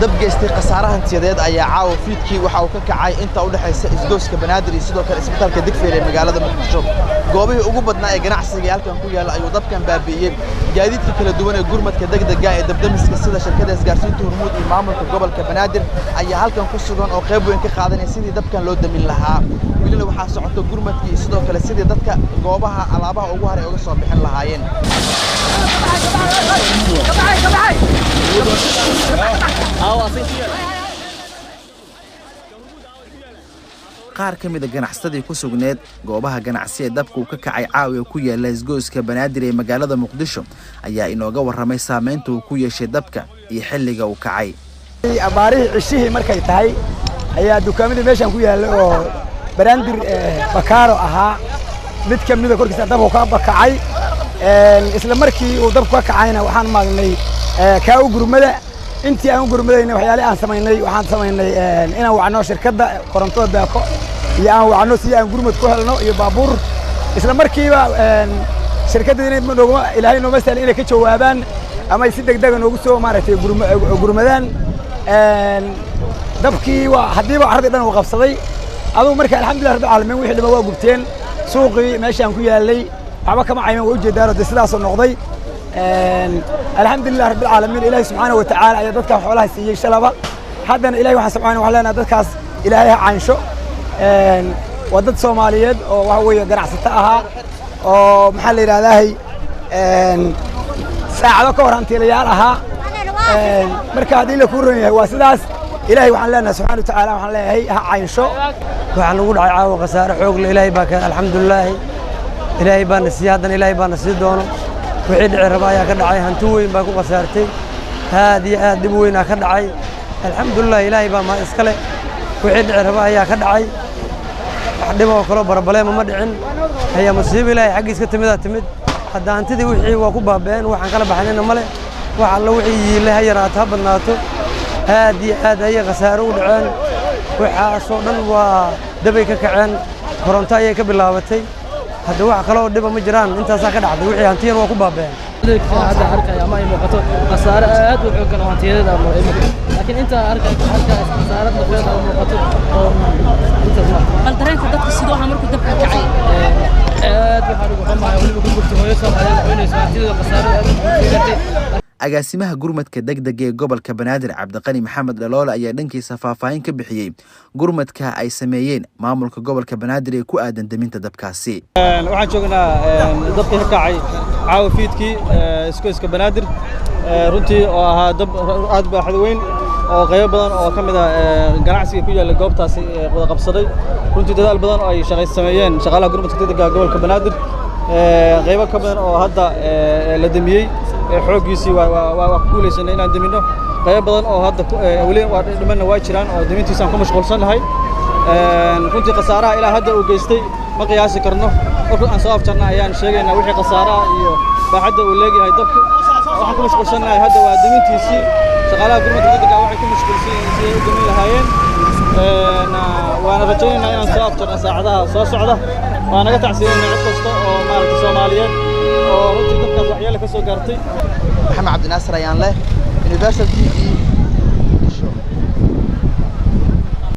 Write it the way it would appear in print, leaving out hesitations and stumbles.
Dab geystay khasaare hantiyadeed ayaa caawa fiidkii waxa uu ka kacay inta u dhaxaysa isgoyska Banaadir iyo sidoo kale isbitaalka Digfeer ee magaalada Muqdisho. Goobihii ugu badnaa ee ganacsiga ee halkan ku yaala ayuu dabkan baabi'iyey. Gaadiidka kala duwan ee gurmadka degdega ee dabdamiska sida shirkadda isgaarsiinta Hormuud iyo maamulka gobolka Banaadir ayaa halkan ku sugan oo qayb weyn ka qaadanaya sidii dabkan loo damin lahaa. Welina waxaa socota gurmadkii iyo sidoo kale sidii dadka goobaha alaabaha ugu haray uga soo bixin lahaayeen. Qaar ka mid a ganacsatadii ku sugneed goobaha ganacsi ee dabka uu ka kacay caawiga ku yaala isgoyska Banaadir ee magaalada Muqdisho ayaa inooga warramay saameynta uu ku yeeshay dabka iyo xilliga uu kacay. Abaarihii cishihii markay tahay ayaa dukaamadii meeshaan ku yaalla oo Banaadir Bakaaro ahaa mid ka mida korkiisa dabku ka bakacay. Isla markii uu dabku ka kacayna waxaan maagnay kaa u gurmada. Intii aan u gurmadayna waxyaalihii aan samaynay, waxaan samaynay inaan wacno shirkadda korontada Beeko iyo aan wacno si aan gurmad ku helno iyo baabuur. Isla markiiba shirkadda inay nooguma ilaahay nooma sahlin inay ka jawaabaan ama ay si degdega noogu soo maaragtay gurmadaan. Dabkii waa haddiiba carradii dhan uu qabsaday adugu. Marka alxamdulilah rabbil caalamiin, wixii dhima waa gubteen. Suuqii meeshaan ku yaallay waxba kama cayman, waa ujeedaanoo dee sidaasoo noqday. Alxamdulilah rabbil caalamiin, ilaahay subxaana wa tacaala ayaa dadkan xoolaha siiyey shalaba. Haddana ilahay waxaan subxaana waxaan leenahay dadkaas ilaahay ha caynsho. Waa dad Soomaaliyeed oo waxa weeye ganacsato ahaa oo maxaa la yidhahdaahay saacado ka hor hantiilayaal ahaa. Marka haddii la kuu ron yahay waa sidaas. Ilaahay waxaan leenahay subxaana wa tacaala, waxaan leeyahay ha caynsho. Waxaa nagu dhacay caawa khasaare xoog le. Ilaahay baa keen, alxamdulilaahi, ilaahay baa na siiyey, haddana ilaahay baa na sii doono. Wixii dhici raba ayaa ka dhacay. Hanti weyn baa ku khasaartay, aad iyo aad dhib weynaa ka dhacay. Alxamdulilah, ilaahay baa mahad iska leh. Wixii dhici raba ayaa ka dhacay, wax dhib oo kaloo barabaleema ma dhicin. Ayaa musiibo ilaahay xaggiis ka timidaa timid. Hadda hantidii wixii waa ku baaba'een, waxaan kala baxnayna male. Wax alla wixii yiille ha yaraato ha badnaato, aad iyo aad ayay khasaaro u dhaceen. Waxaasoo dhan waa dabay ka kaceen, koronto ayay ka bilaabatay. Hadda wax kaloo dhiba ma jiraan, intaasaa ka dhacday. Wixii hantiyan waa ku baaba'een. Hadda arkaya ama ay muuqato khasaare aad u xooggan oo hantiyadeed ama laakiin inta arkay khasaare nafeed oo muuqato oo intaas ma. Bal dareenka dadka sidoo ahaa markuu dabka kacay? Aad waxaan ugu xumahay weliba ku gubtay hooyo Soomaaliyeed oynayso hantideeda khasaare aad u gaartay. Agaasimaha gurmadka degdega ee gobolka Banaadir Cabdiqani Maxamed Dhaloole ayaa dhankiisa faahfaahin ka bixiyey gurmadka ay sameeyeen maamulka gobolka Banaadir ee ku aadan deminta dabkaasi. Waxaan joognaa dabkii ka kacay caawa fiidkii isgoyska Banaadir, runtii oo ahaa dab aad baaxad weyn oo qaybo badan oo ka mid ah ganacsiga ku yaalla goobtaasi wada qabsaday. Runtii dadaal badan oo ay shaqay sameeyeen shaqaalaha gurmadka degdega gobolka Banaadir, qaybo ka badan oo hadda la demiyey xooggiisii waa ku guulaysanay inaan deminno. Qaybo badan oo hadda weli waa dhimanna waa jiraan oo demintiisaan ku mashquulsannahay. Runtii khasaaraha ilaa hadda uu geystay ma qiyaasi karno. Markuu aan soo afjarna ayaan sheegaynaa wixii khasaaraha iyo baaxadda uu leegyahay dabku. Waxaan ku mashquulsannahay hadda waa demintiisii. Shaqaalaha gurmadka degdega waxay ku mashquulsan yihiin sidii u demin lahaayeen, waana rajaynaynaa inaan soo afjarno saacadaha soo socda. Waa naga tacsiinayna cid kasta oo maaragtay Soomaaliyeed oo runtii dabkaas waxyeelo ka soo gaartay. Maxamed Cabdinaasir ayaan leh, Universal TV,